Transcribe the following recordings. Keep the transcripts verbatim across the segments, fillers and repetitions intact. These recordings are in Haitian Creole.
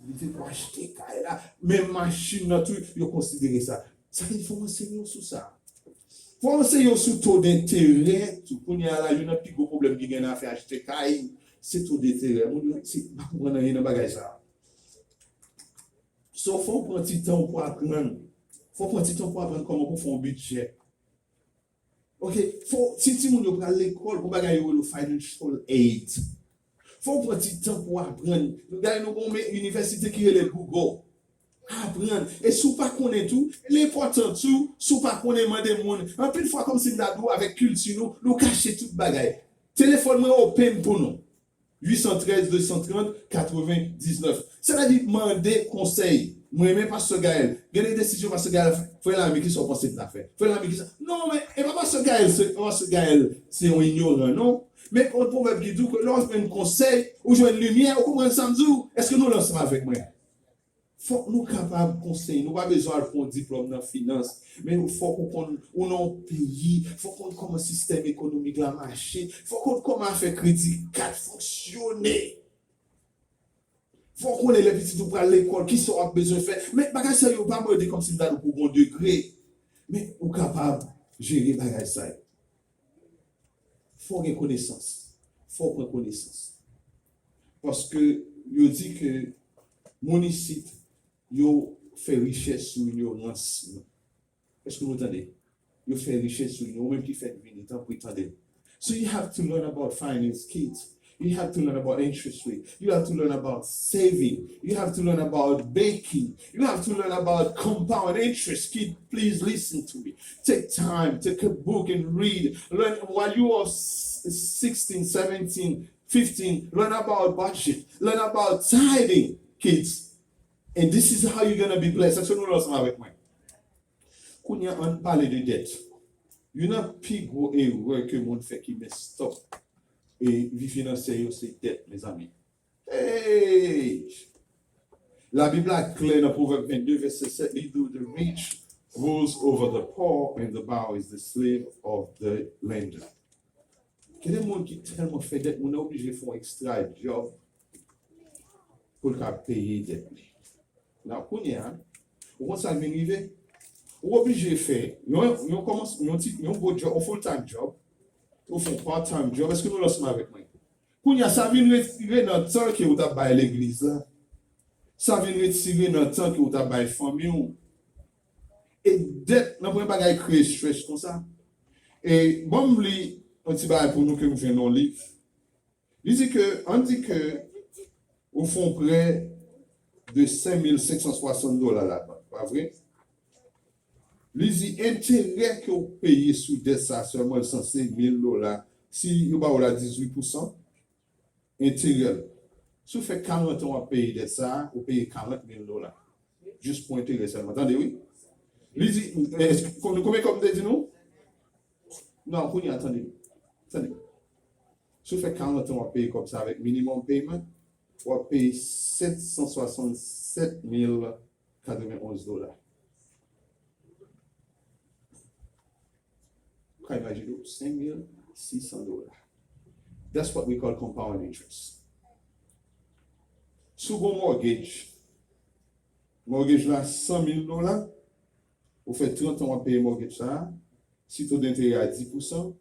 Li te pou achte kay la, menm machin nan tou, yo konsidere sa. Sa vle di fò w anseye yo sou sa. Fò w anseye yo sou to denterè tou. Kounye a la, youn nan pi gwo pwoblèm ki gen nan afè achte kay, se to denterè. Moun yo, se pa konprann anyen nan bagay sa. So, fò w pran ti tan w pou aprann. Fò w pran ti tan pou aprann kòman pou fè yon bidjè. Ok, fò, si timoun yo pral lekòl, gon bagay yo rele financial aid. Fò w pran ti tan pou aprann. Nou gade nou gon inivèsite ki rele Google. Aprann. E si w pa konnen tou, li enpòtan tou, si w pa konnen, mande moun. Anpil fwa, kòmsi m ta di w, avèk kilti nou, nou kache tout bagay. Telefòn mwen open pou nou. Uit san trèz, de san trant, katreven diznèf. Sa vle di mande konsèy. Mwen renmen Pastè Gaël. Gen de desizyon Pastè Gaël fè. Frè Lami, kisa w panse m ta fè? Frè Lami, kisa? Non, men e pa Pastè Gaël, se pa Pastè Gaël, se yon inyoran, non. Men yon pwovèb ki di w ke lè w jwenn konsèy, ou jwenn limyè, ou konprann sa m di w? Èske nou la ansanm avèk mwen? Fòk nou kapab konseye. Nou pa bezwen al pran yon diplòm nan finans. Men fòk ou konn, ou nan yon peyi, fòk ou konn kòman sistèm ekonomik la mache, fòk ou konn kòman afè kredi kat fonksyone. Fòk ou konnen lè pitit ou pral lekòl, kisa w ap bezwen fè. Men bagay sa yo pa mande kòmsi m ta di w pou gon degre. Men ou kapab jere bagay sa yo. Fò w gen konesans. Fò w pran konesans. Paske yo di ke moun isit, yo fè richès sou inyorans nou. Èske nou tande? Yo fè richès sou nou. Ou menm ki fèk vini, tanpri tande m. So you have to learn about finance, kids. You have to learn about interest rate. You have to learn about saving. You have to learn about banking. You have to learn about compound interest. Kid, please listen to me. Take time, take a book and read. Learn while you are s- sixteen, seventeen, fifteen. Learn about budget. Learn about tithing, kids. And this is how you're gonna be blessed. Èske nou la ansanm avèk mwen? Kounye a, ann pale de dèt. Youn nan pi gwo erè ke moun fè ki mess up e vi finansyè yo, se dèt, mezanmi. Hey! Labib la klè nan Pwovèb vennde, vèsè sèt, li di, "The rich rules over the poor, and the bound is the slave of the lender." Gen de moun ki tèlman fè dèt, moun nan oblije fè yon ekstra djòb pou l ka peye dèt li. Nan kounye a, ou konn sa k vin rive? Ou oblije fè yon, yon kòmans, yon ti, yon gwo djòb, yon full time job, ou fè yon part time job. Èske nou la ansanm avèk mwen? Kounye a, sa vin retire nan tan ke ou t ap bay legliz la. Sa vin retire nan tan ke ou t ap bay fanmi w. E dèt nan premye bagay kreye stress konsa. E ban m li yon ti bagay pou nou ke m jwenn nan yon liv. Li di ke, ann di ke ou fè yon prè de senk mil senk san swasant dola labank, pa vre? Li di enterè ke w peye sou dèt sa sèlman l sanse mil dola. Si yo ba w la dizuit pousan, enterè l. Si w fè karant an w ap peye dèt sa, ou peye karant mil dola. Jis pou enterè sèlman. Tande wi. Li di, èske, konbyen, konbyen kòb m te di nou? Non, kounye a, tande. Tande. Si w fè karant an w ap peye kòb sa avèk minimum payment, w ap peye sèt san swasannsèt mil katrevenonz dola. Ou ka imajine w, senk mil sis san dola. That's what we call compound interest. Si w gon mortgage, mortgage la san mil dola, ou fè trant an w ap peye mortgage sa a, si to denterè a dis pousan,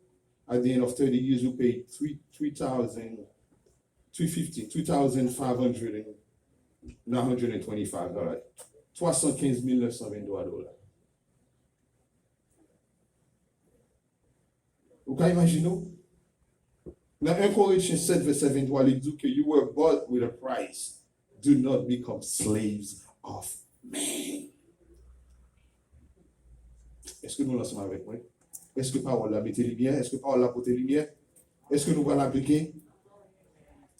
at the end of thirty years, ou peye three, three thousand, three fifty, three thousand five hundred and nine hundred and twenty-five dola. Twa san kenz mil nèf san venntwa dola. Ou ka imajine w? Nan en Korentyen sèt, vèsè venntwa, li di w ke you were bought with a price. Do not become slaves of men. Èske nou la ansanm avèk mwen? Èske pawòl la mete limyè? Èske pawòl la pote limyè? Èske nou pral aplike?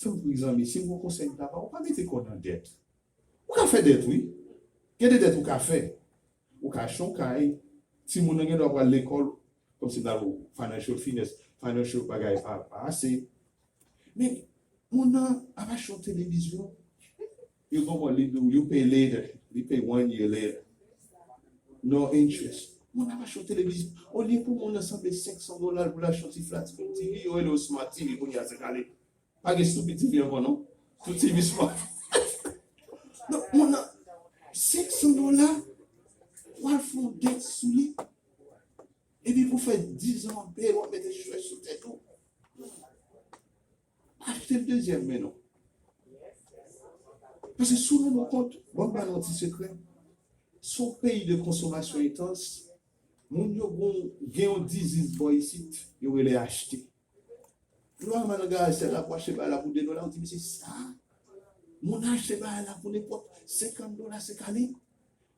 Tanpri, zanmi, si m gon konsèy m ta ba w, pa mete kò w nan dèt. Ou ka fè dèt, wi. Gen de dèt ou ka fè. Ou ka achte yon kay. Timoun nan gen dwa pral lekòl. Kòmsi m ta di w financial finesse, financial bagay pa, pa ase. Men, moun nan ap achte yon televizyon. Yo gon mò, li di w, you pay later. Li pay one year later. No interest. Moun nan ap achte yon televizyon. Olye pou moun nan sanble senk san dola pou l achte yon ti flat screen T V, yo rele yo smart T V kounye a, se kale. Pa gen stupid T V ankò, non. Tout T V smart. Donk, moun nan, senk san dola, w al fè yon dèt sou li. Epi pou fè diz an w ap peye l, w ap mete chwèch sou tèt ou. Achte l dezyèm men non. Paske si w rann ou kont, ban m ba nou yon ti sekrè. Se yon peyi de konsomasyon entans, moun yo gon, gen yon diziz bò isit, yo rele achte. Lè w al nan garaj sèl la pou achte bagay la pou de dola, ou di, "Mesye, sa, moun achte bagay la pou nenpòt senkant dola, se kale."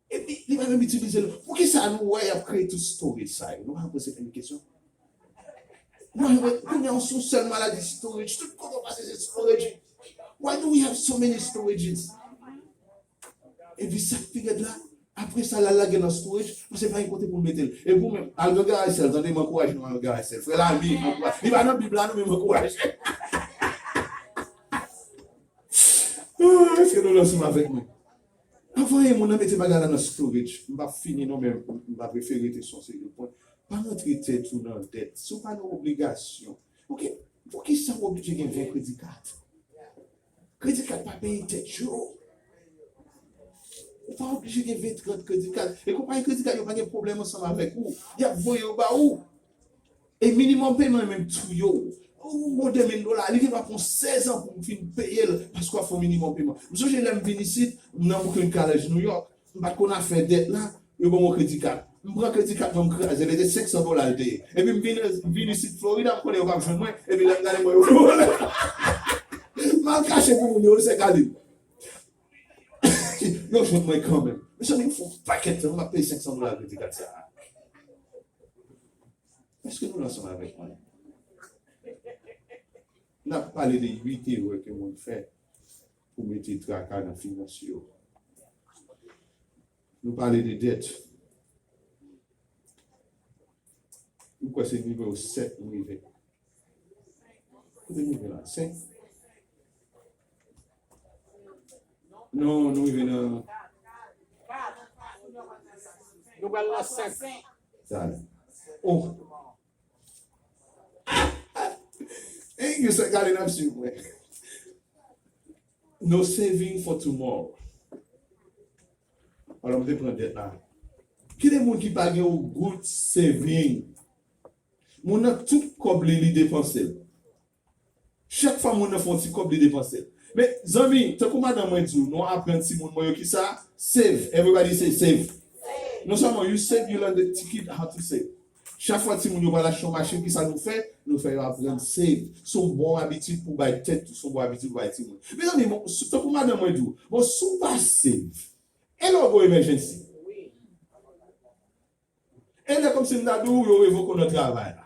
Epi, li pa menm itilize l. Poukisa nou wè y ap kreye tout storage sa yo? Nou pa poze menm kesyon. Nou wè, kounye a, yon sèl maladi storage. Tout kote w pase, se storage. Why do we have so many storages? Epi sa k pi rèd la, apre sa, l al lage nan storage, paske pa gen kote pou l mete l. Epi ou menm, al nan garaj sèl, tande, m ankouraje nou al nan garaj sèl. Frè Lami, m ankouraje. Li pa nan Bib la, non, men m ankouraje. Ah, èske nou la ansanm avèk mwen? Anvan yon moun nan mete bagay la nan storage, m p ap fini non, men m, m prefere rete sou yon seri de pwen. Pa rantre tèt ou nan dèt. Si w pa nan obligasyon, oke, poukisa w oblije gen ven kredi kat? Kredi kat pa peye tèt yo. Ou pa oblije gen ven, trant kredi kat. E konpayi kredi kat yo pa gen pwoblèm ansanm avèk ou. Y ap voye yo ba ou. E minimòm peman menm touye w. Ou gon de mil dola, li gen dwa pran sèz an pou w fin peye l, paske w ap fè yon minimòm peman. M sonje lè m vin isit, m nan Brooklyn College, New York. M pa t konn afè dèt la, yo ban m yon kredi kat. M pran kredi kat mwen, m kraze l, se te senk san dola l te ye. Epi m vin, m vin isit Florida, m konnen yo p ap jwenn mwen, epi lè m gade mwen, yo vòlè. M al kache pou moun yo, se gade. Yo jwenn mwen kanmenm. Mezanmi, m fè yon pakèt tan, m ap peye senk san dola kredi kat sa a. Èske nou la ansanm avèk mwen? N ap pale de uit erè ke moun fè pou mete traka nan finans yo. Nou pale de dèt. M kwè se nimewo sèt nou rive. Kote nou rive la? Senk? Non, nou rive nan... Nou pral nan senk. Talè. Oh! Hey, yo sa gade n ap swiv mwen. No saving for tomorrow. Alò, m te pran dèt la. Ki de moun ki pa gen yon good saving? Moun nan tout kòb li, li depanse l. Chak fwa moun nan fè yon ti kòb, li depanse l. Men, zanmi, tankou madanm mwen di w, nou aprann timoun mwen yo kisa? Save. Everybody say save. Non sèlman you save, you learn the kid how to save. Chak fwa timoun yo pral achte yon machin, kisa nou fè? Nou fè yo aprann save. Se yon bon abitid pou bay tèt ou, se yon bon abitid pou bay timoun. Mezanmi, bon, si, tankou madanm mwen di w, bon, si w pa save, e lè w gon emergency? E lè kòmsi m ta di w, yo revoke w nan travay la.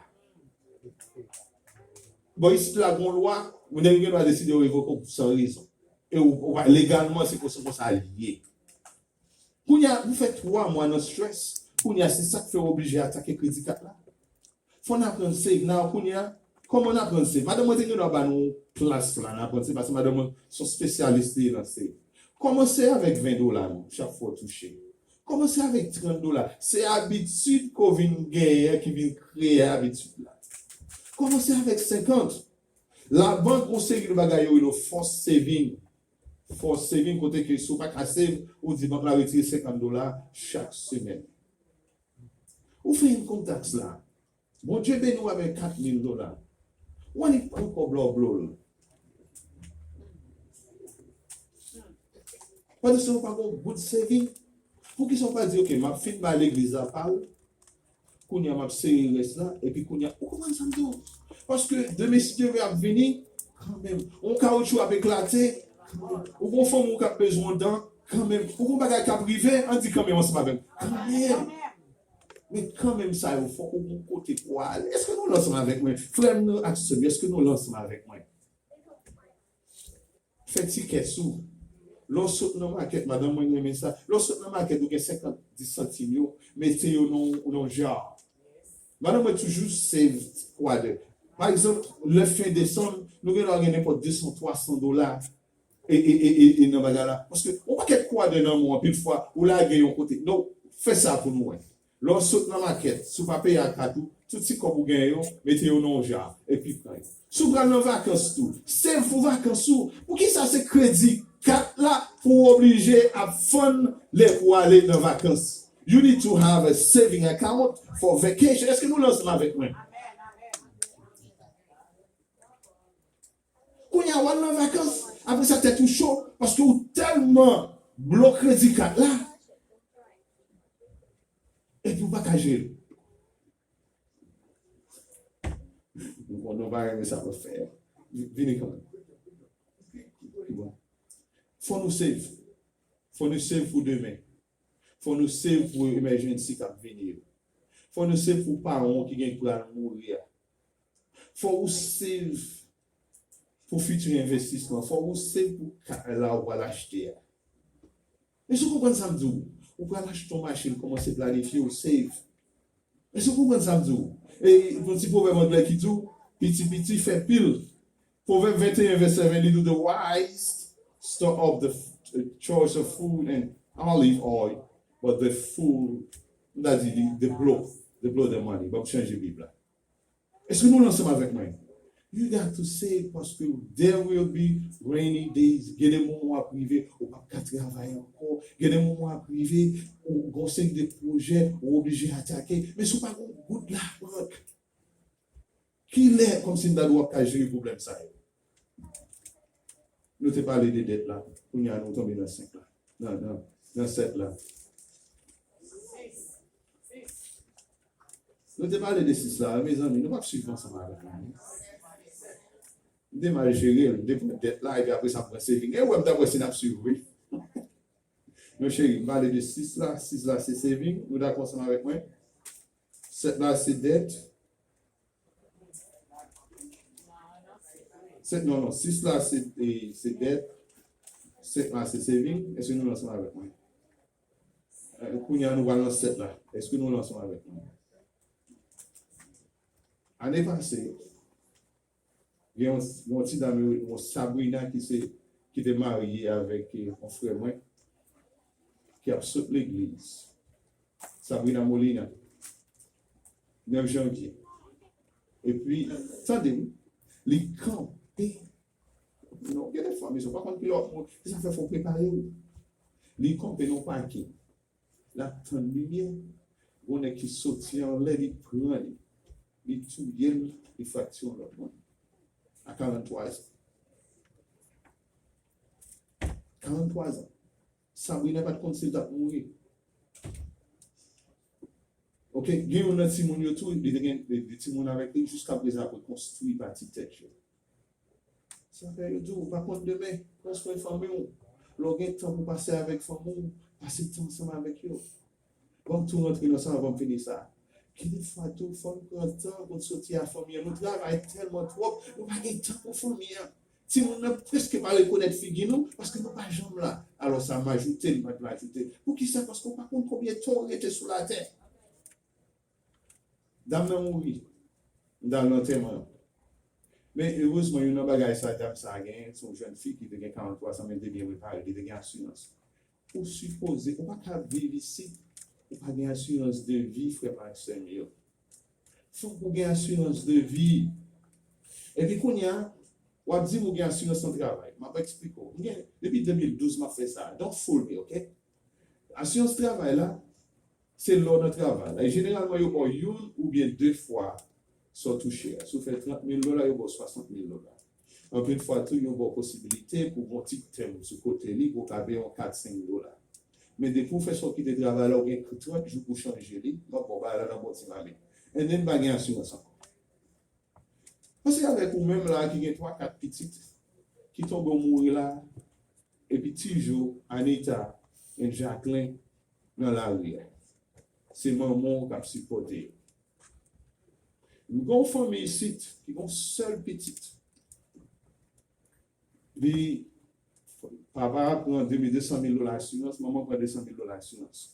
Bon, isit la, gon lwa, ou nèg gen dwa deside yo revoke w pou san rezon. E ou, ou pa, legalman, se konsa, konsa l ye. Kounye a, ou fè twa mwa nan stress. Kounye a, se sa k fè w oblije atake kredi kat la. Fò n aprann save now. Kounye a, kòman n aprann save? Madanm mwen te gen dwa ba nou klas la, n aprann save, paske madanm mwen se yon spesyalis li ye nan save. Kòmanse avèk ven dola nou, chak fwa w touche. Kòmanse avèk trant dola. Se abitid ke w vin genyen ki vin kreye abitid la. Kòmanse avèk senkant. Labank, gon seri de bagay yo rele forced saving. Forced saving, kote ke si w pa ka save, ou di bank la retire senkant dola chak semèn. Ou fè income tax la. Bondye beni w avèk kat mil dola. W annik pran kòb la w blo l. Pandan se tan w pa gon good saving, poukisa w pa di, "Ok, m ap fin bay legliz la pa l, kounye a m ap sere rès la, epi kounye a," ou konprann sa m di w? Paske demen, si Dye vle, ap vini, kanmenm. Yon kawotchou ap eklate, kanmenm. Ou gon fanmi w k ap bezwen yon dan, kanmenm. Ou gon bagay k ap rive, ann di kanmenm ansanm avè m. Kanmenm. Men kanmenm sa yo, fòk ou gon kote pou w ale. Èske nou la ansanm avèk mwen? Frè m nan ak sè m yo, èske nou la ansanm avèk mwen? Fè ti kès ou. Lè w sot nan makèt, madanm mwen renmen sa. Lè w sot nan makèt, ou gen senkant, dis santim yo, mete yo nan, nan yon ja. Madanm mwen toujou save kwadè. Pa egzanp, lè fen desanm, nou gen dwa gen nenpòt de san, twa san dola e, e, e, e, e nan bagay la. Paske yon pakèt kwadè nan men w, anpil fwa, ou lage yon kote. Non, fè sa pou nou wè. Lè w sot nan makèt, si w pa peye ak kat ou, tout ti kòb ou genyen yo, mete yo nan yon ja, epi pran yo. Si w pral nan vakans tou, save pou vakans ou. Poukisa se kredi kat la pou w oblije ap fann lè pou w ale nan vakans. You need to have a saving account for vacation. Èske nou la ansanm avèk mwen? Kounye a, w al nan vakans, apre sa, tèt ou cho, paske ou tèlman blo kredi kat la, epi ou pa ka jere l. Nou konn nou pa renmen sa pou fè. Vini kanmenm. Bon. Fò nou save. Fò nou save pou demen. Fò nou save pou emergency k ap vini yo. Fò nou save pou paran w ki gen pral mouri a. Fò ou save pou fiti envestisman. Fò ou save pou kay la ou pral achte a. Èske w konprann sa m di w? Ou pral achte yon machin, kòmanse planifye w save. Èske w konprann sa m di w? E yon ti pwovèb anglè ki di w, piti piti fè pil. Pwovèb venteyen, vèsè ven, li di w, "The wise store up the f- the choice of food and olive oil, but the fool," m ta di li, "they blow, they blow the money." Ban m chanje Bib la. Èske nou la ansanm avèk mwen? You got to save, paske there will be rainy days. Gen de moman w ap rive, ou p ap ka travay ankò. Gen de moman w ap rive, ou gon seri de pwojè, ou oblije atake. Men si w pa gon goud labank, kilè, kòmsi m ta di w ap ka jere pwoblèm sa yo? Nou te pale de dèt la, kounye a nou tonbe nan senk la, nan, nan, nan sèt la. Nou te pale de sis la, mezanmi, nou p ap swiv ansanm avèk mwen. M te mal jere l, m te pran dèt la, epi apre sa m pran saving. E w wè m t ap wè si n ap swiv, wi. Non, cheri, m pale de sis la, sis la se saving, nou dakò ansanm avèk mwen? Sèt la se dèt. Sèt, non, non, sis la se, e, se dèt. Sèt la se saving. Èske nou la ansanm avèk mwen? E, kounye a nou pral nan sèt la. Èske nou la ansanm avèk mwen? Ane pase, gen yon, yon ti dam yo rele Sabrina ki se, ki te marye avèk, e, yon frè mwen ki ap sot legliz. Sabrina Molina. Nèf janvye. Epi, tande wi, li kanpe. Non, gen de fwa, mesye, ou pa konn kilè w ap mouri. Se sa fè fò w prepare w. Li kanpe nan pakin. L ap tann limyè. Gon nèg ki soti anlè, li pran li. Li touye l, li fraktiye yon lòt moun. A karant twa zan. Karant twa zan. Sabrina pa t konn si l t ap mouri. Oke, gen youn nan timoun yo tou, li te gen de, de timoun avèk li, jiskaprezan ap rekonstwi pati tèt yo. Sa fè yo di w, ou pa konn demen, pran swen fanmi w. Lè w gen tan pou pase avèk fanmi w, pase tan ansanm avèk yo. Ban m tou rantre nan sa anvan m fini sa. Gen de fwa tou, fò n pran tan pou n soti a fanmi an. Nou travay tèlman twòp, nou pa gen tan pou fanmi an. Timoun nan prèske pa rekonèt figi nou paske nou pa janm la. Alò sa m ajoute, m pa t ajoute. Poukisa? Paske w pa konn konbyen tan w rete sou latè. Dam nan mouri. M t al nan antèman l. Men erezman, youn nan bagay sa dam sa genyen, se yon jèn fi ki te gen karant twa zan, men li te byen prepare, li te gen asirans. Ou sipoze, ou pa ka viv isit, ou pa gen asirans de vi, frè m ak sè m yo. Fòk ou gen asirans de vi. Epi kounye a, w ap di m ou gen asirans nan travay. M ap eksplike w. M gen, depi de mil douz m ap fè sa. Don't fool me, oke? Asirans travay la, se lè w nan travay la. E jeneralman, yo ba w youn oubyen de fwa sa w touche a. Si w fè trant mil dola, yo ba w swasant mil dola. Anpil fwa tou, yo ba w posibilite pou w gon ti tèm sou kote li, pou w ka peye yon kat, senk dola. Men depi w fè sa w kite travay la, ou gen trant jou pou w chanje li, m ap ba w bagay la nan bon ti mami. And then, pa gen asirans ankò. Panse avèk ou menm la ki gen twa, kat pitit, ki tonbe w mouri la, epi Ti Jo, Anita, and Jacqueline nan lari a. Se manman w k ap sipòte yo. M gen yon fanmi isit ki gen yon sèl pitit. Li, papa a pran de mil, de san mil dola asirans, manman pran de san mil dola asirans.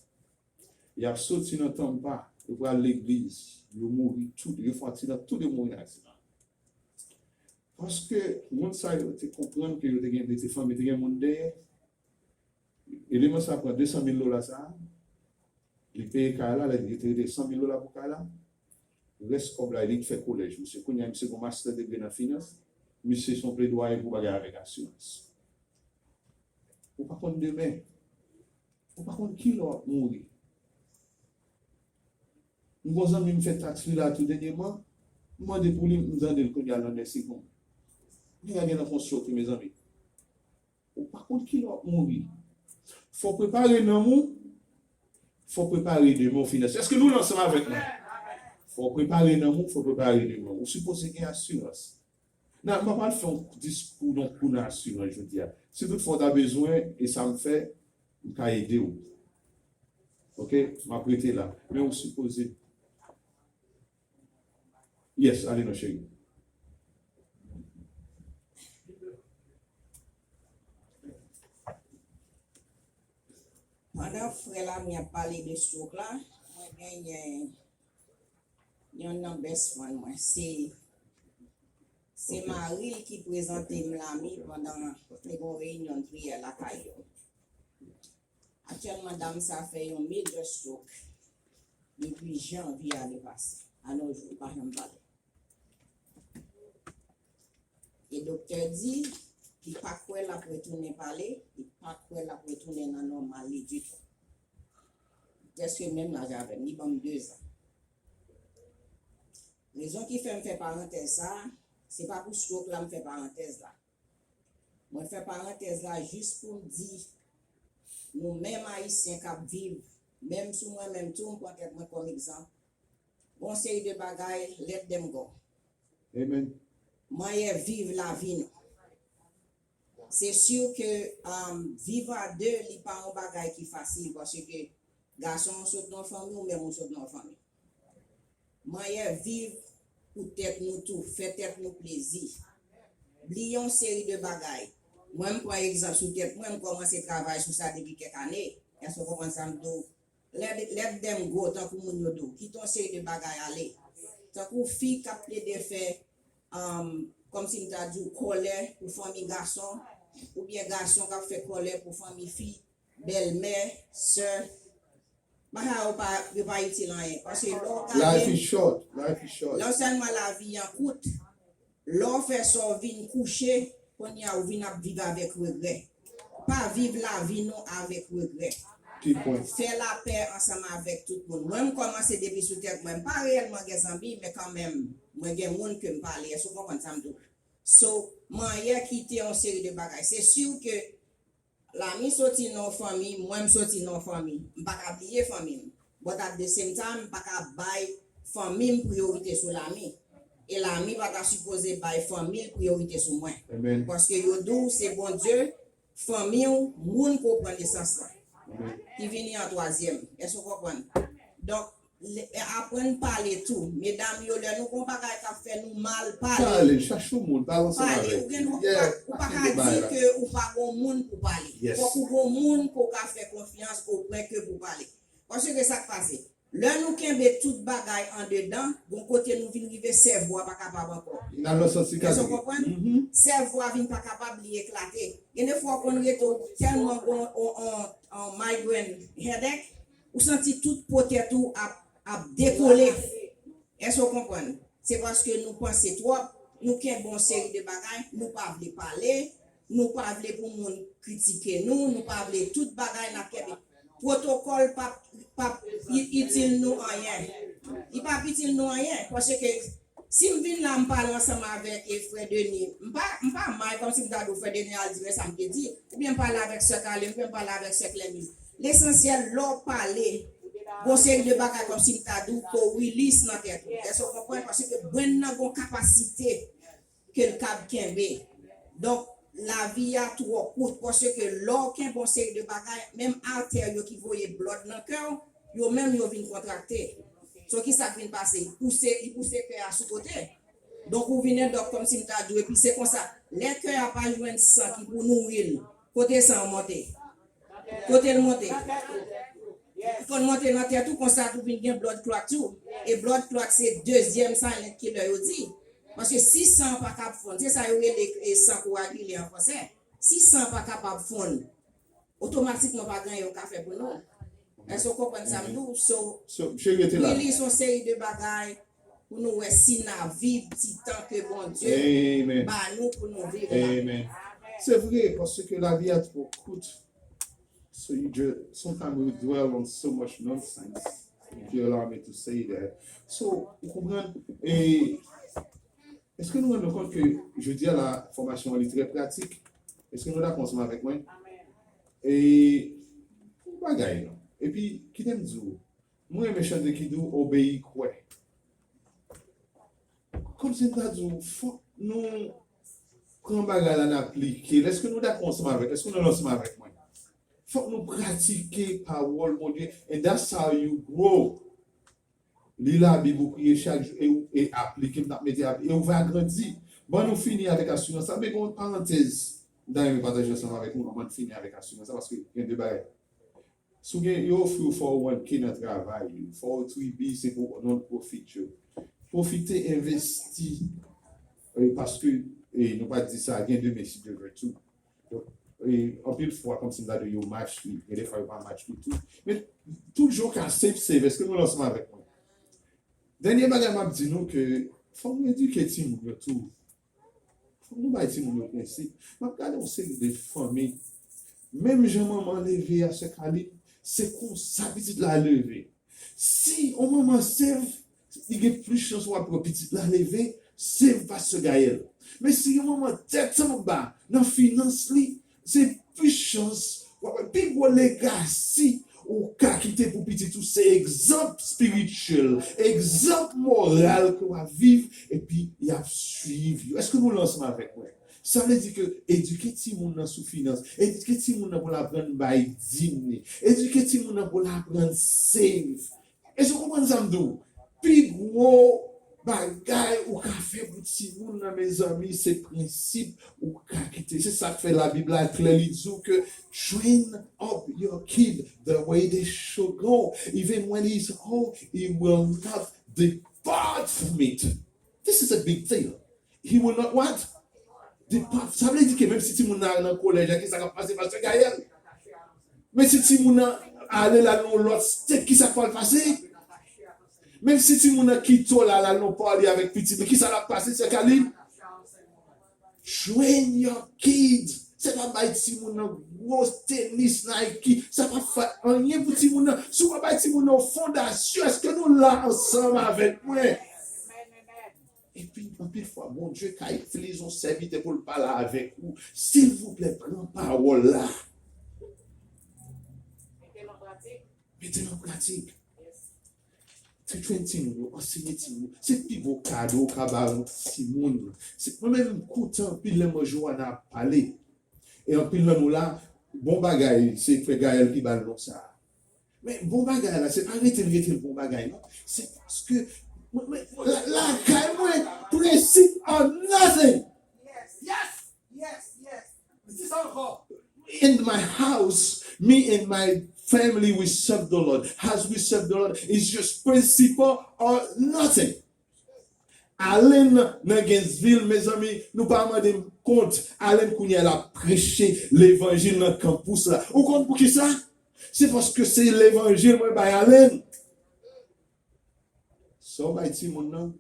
Y ap soti nan Tampa, yo pral legliz, yo mouri toude, yo fè aksidan, toude mouri nan aksidan. Paske moun sa yo te konprann ke yo te gen, te fanmi, te gen moun dèyè. Eleman sa pran de san mil dola sa, li peye kay la, lè li te rete san mil dola pou kay la, rès kòb la, li fè kolèj. Misye, kounye a, misye gon master degree nan finans, misye se yon pledwaye pou bagay avèk asirans. Ou pa konn demen. Ou pa konn kilè w ap mouri. M gon zanmi m fè taks li la tou dènyèman. M mande pou li, m tande l kounye a nan de segonn. Nèg la gen nan fè yon stroke, mezanmi. Ou pa konn kilè w ap mouri. Fò w prepare nanm ou, fò w prepare demen w finansyèl. Èske nou la ansanm avèk mwen? Fò w prepare nanm ou, fò w prepare demen w. Ou sipoze gen asirans. Nan, m pa pral fè yon diskou, yon kou nan asirans jodi a. Si toutfwa w ta bezwen, e sa m fè, m ka ede w. Oke? M ap rete la. Men ou sipoze. Yes, ale non, cheri. Pandan frè Lami ap pale de stroke la, mwen genyen yon nan best friend mwen. Se, se mari l ki prezante m Lami pandan te gon reyinyon priyè lakay yo. Aktyèlman, dam sa fè yon major stroke depi janvye ane pase. A nos jours, li pa janm pale. E doktè di, li pa kwè l ap retounen pale, li pa kwè l ap retounen nan nòmal li ditou. Prèske menm laj avè m, li ban m dezan. Rezon ki fè m fè parantèz sa a, se pa pou stroke la m fè parantèz la. Mwen fè parantèz la jis pou m di, nou menm Ayisyen k ap viv, menm sou mwen menm tou, m pran tèt mwen kòm egzanp, gon seri de bagay, let them go. Amen. Mannyè viv lavi nou. Se si ke, um, viv a de, li pa yon bagay ki fasil, paske gason w sot nan fanmi, ou menm ou sot nan fanmi. Mannyè viv pou tèt nou tou, fè tèt nou plezi. Bliye yon seri de bagay. Mwen, m pran egzanp sou tèt mwen, m kòmanse travay sou sa depi kèk ane. Èske w konprann sa m di w? Let, let them go, tankou moun yo di w. Kite yon seri de bagay ale. Tankou fi k ap plede fè, um, kòmsi m ta di w, kòlè pou fanmi gason, oubyen gason k ap fè kòlè pou fanmi fi, bèlmè, sè. Bagay yo pa, yo pa itil anyen. Paske lè w gade, life is short. Life is short. Non sèlman lavi an kout, lè w fè sa w vin kouche, kounye a ou vin ap viv avèk regrè. Pa viv lavi nou avèk regrè. Ki pwen? Fè lapè ansanm avèk tout moun. Mwen, m kòmanse depi sou tèt mwen. M pa reyèlman gen zanmi, men kanmenm, mwen gen moun ke m pale. Èske w konprann sa m di w? So, mannyè kite yon seri de bagay. Se si ke Lami soti nan yon fanmi, mwen m soti nan yon fanmi. M pa ka bliye fanmi m. But at the same time, m pa ka bay fanmi m priyorite sou Lami. E Lami pa ta sipoze bay fanmi l priyorite sou mwen. Amen. Paske yo di w se Bondye, fanmi w, moun ke w pran nesans lan. Amen. Ki vini an twazyèm. Èske w konprann? Donk, le, aprann pale tou. Medam yo, lè nou gon bagay k ap fè nou mal, pale. Pale, chache yon moun, pale ansanm avèk. Pale. Ou gen, ou pa, ou pa ka di ke ou pa gon moun pou pale. Yes. Fòk ou gon moun ke w ka fè konfyans o pwen ke pou pale. Paske sa k pase? Lè nou kenbe tout bagay andedan, gon kote nou vin rive, sèvo a pa kapab ankò. Èske w konprann? Sèvo a vin pa kapab, li eklate. Gen de fwa w konn rete w tèlman gon on, on, on migraine headache, ou santi tout po tèt ou ap, ap dekole. Èske w konprann? Se paske nou panse twòp, nou kenbe yon seri de bagay, nou pa vle pale, nou pa vle pou moun kritike nou, nou pa vle tout bagay n ap kenbe. Pwotokòl p ap, p ap i-, itil nou anyen. Li p ap itil nou anyen, paske si m vin la, m pale ansanm avèk, e, frè Denis, m pa, m pa may kòmsi m ta di w frè Denis al di mwen sa m te di, oubyen m pale avèk sè Kalen, oubyen m pale avèk sè Klèmiz. Lesansyèl, lè w pale, gon seri de bagay kòmsi m ta di w ke w release nan tèt ou. Èske w konprann? Paske brenn nan gon kapasite ke l kab kenbe. Donk, lavi a twò kout, paske lè w kenbe yon seri de bagay, menm atè yo ki voye blood nan kè w, yo menm yo vin kontrakte. So, kisa k vin pase? Li pouse, li pouse kè a sou kote. Donk, ou vin endòk kòmsi m ta di w, epi se konsa, lè kè a pa jwenn san ki pou nouri l, kote san an monte? Kote l monte? Li konn monte nan tèt ou, konsa tou vin gen blood clot tou. E blood clot se dezyèm silent killer yo di. Paske si san an pa kab fonn, se sa yo rele, e, san koagile an fransè. Si san an pa kapab fonn, otomatikman pa gen anyen yo ka fè pou nou. Èske w konprann sa m di w? So, so, cheri, rete la. Li, li se yon seri de bagay pou nou wè si n a viv ti tan ke Bondye ba nou pou nou viv la. Amen. Se vre, paske lavi a twò kout. So you just, sometimes we dwell on so much nonsense. If you allow me to say that. So, ou konprann? E, èske nou rann nou kont ke jodi a la, fòmasyon an li trè pratik? Èske nou dakò ansanm avèk mwen? E, yon bagay non. Epi, kite m di w, mwen renmen chante ki di w obeyi kwè. Kòmsi m ta di w, fòk nou pran bagay la, n aplike l. Èske nou dakò ansanm avèk? Èske nou ansanm avèk mwen? Fòk nou pratike pawòl Bondye. And that's how you grow. Li Labib ou priye chak jou e, e aplike, m t ap mete ap-, e ou va grandi. Ban nou fini avèk asirans sa. Men gen yon parantèz m ta renmen pataje ansanm avèk nou anvan n fini avèk asirans sa, paske gen de bagay. Si w gen, yo ofri w four oh one K nan travay ou, four oh three B se pou non-profit yo. Pwofite envesti, e, paske, e, nou pa di sa, gen demen si Dye vle tou. Donk, e, anpil fwa, kòmsi m ta di w, yo match li, gen de fwa yo pa match li tou. Men, toujou ka save, save. Èske nou la ansanm avèk mwen? Dènye bagay m ap di nou ke fò nou edike timoun yo tou. Fò nou bay timoun yo prensip. M ap gade yon seri de fanmi. Menm jan manman leve a, sè Kali, se konsa pitit la leve. Si yon manman save, li gen plis chans w ap wè pitit la leve, save pastè Gaël. Men si yon manman tèt anba nan finans li, se plis chans w ap wè pi gwo legasi ou ka kite pou pitit ou, se egzanp espirityèl, egzanp moral ke w ap viv, epi y ap swiv yo. Èske nou la ansanm avèk mwen? Sa vle di ke edike timoun nan sou finans, edike timoun nan pou l aprann bay dim li, edike timoun nan pou l aprann save. Èske w konprann sa m di w? Pi gwo bagay ou ka fè pou timoun nan, mezanmi, se prensip ou ka kite. Se sa k fè Labib la klè, li di w ke train up your kid the way they should go. Even when he's old, he will not depart from it. This is a big deal. He will not what? Depart. Sa vle di ke menm si timoun nan al nan kolèj la, kisa k ap pase, pastè Gaël? Men si timoun nan ale la nan yon lòt state, kisa k pral pase? Menm si timoun nan kite w la, la nan yon party avèk pitit li, kisa l ap pase, sè Kali? Train your kids. Se pa bay timoun nan gwo tenis Nike. Sa pa fè anyen pou timoun nan. Si w pa bay timoun nan yon fondasyon, èske nou la ansanm avèk mwen? Epi, anpil fwa, Bondye ka itilize yon sèvitè pou l pale avèk ou. Silvouplè, pran pawòl la. Mete l an pratik. Mete l an pratik. Train timoun yo, ansenye timoun yo. Se pi gwo kado w ka ba yon timoun. Se, mwen menm, m kontan anpil lè m wè Johanna ap pale. E anpil nan nou la, bon bagay, se frè Gaël ki ba l non sa a. Men bon bagay la, se pa rete l, rete l bon bagay, non. Se paske, mwen, mwen, la, lakay mwen, prensip are nothing. Yes, yes, yes, yes. Di sa ankò. In my house, me and my family, we serve the Lord. As we serve the Lord, it's just principle or nothing. Allen nan Gainesville, mezanmi, nou pa mande m kont. Allen kounye a l ap preche levanjil nan kanpous la. Ou konn poukisa? Se paske se levanjil mwen bay Allen. Sa w bay timoun nan,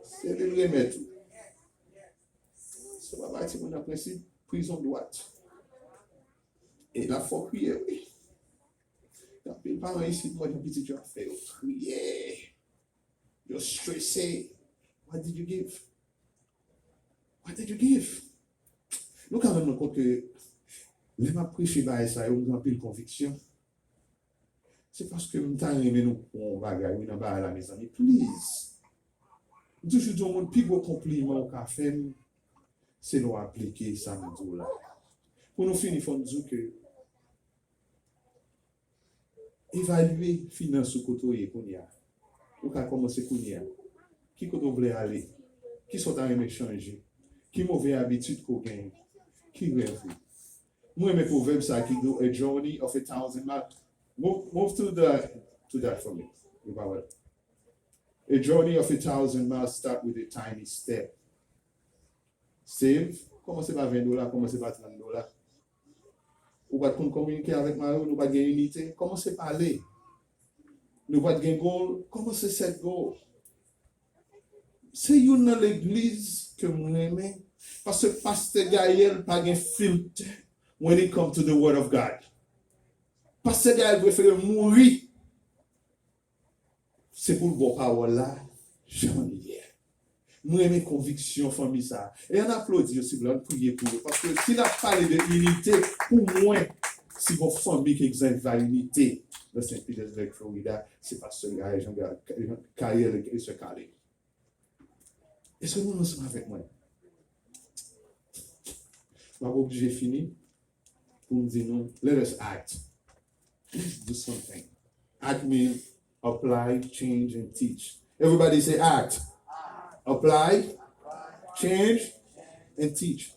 se li l remèt ou. Sa w pa bay timoun nan prensip, prizon dwat. E l ap fè w kriye, wi. Gen anpil paran isit, mwen, jan pitit yo ap fè yo kriye. Yo strese. What did you give? What did you give? Nou ka rann nou kont ke lè m ap preche bagay sa yo, m gen anpil konviksyon. Se paske m ta renmen nou pran yon bagay, wi, nan bagay la, mezanmi. Please. M toujou di yon moun, pi gwo konpliman ou ka fè m, se lè w aplike sa m di w la. Pou nou fini, fò n di w ke evalye finans ou kote w ye kounye a. Ou ka kòmanse kounye a. Ki kote w vle ale? Kisa w ta renmen chanje? Ki move abitid ke w genyen? Ki rèv ou? Mwen renmen pwovèb sa ki di, "A journey of a thousand miles." Move, move to the, to that for me. Yo pa wè. "A journey of a thousand miles start with a tiny step." Save, kòmanse pa ven dola, kòmanse pa trant dola. Ou pa t konn kominike avèk mari w, nou pa t gen inite, kòmanse pale. Nou pa t gen goal, kòmanse set goal. Se youn nan legliz ke m renmen, paske pastè Gaël pa gen filtè when it come to the word of God. Pastè Gaël prefere mouri. Se pou l ba w pawòl la jan li ye. Mwen renmen konviksyon fanmi sa. E ann aplodi yo silvouplè, ann priye pou yo. Paske si n ap pale de inite, pou mwen, si gon fanmi ki egzanp va inite nan Saint Petersburg, Florida, se pastè Gaël Jean Kayel e sè Kale. Èske nou ansanm avèk mwen? M ap oblije fini pou m di nou, let us act. Let's do something. Act mean apply, change, and teach. Everybody say act. Apply, change, and teach.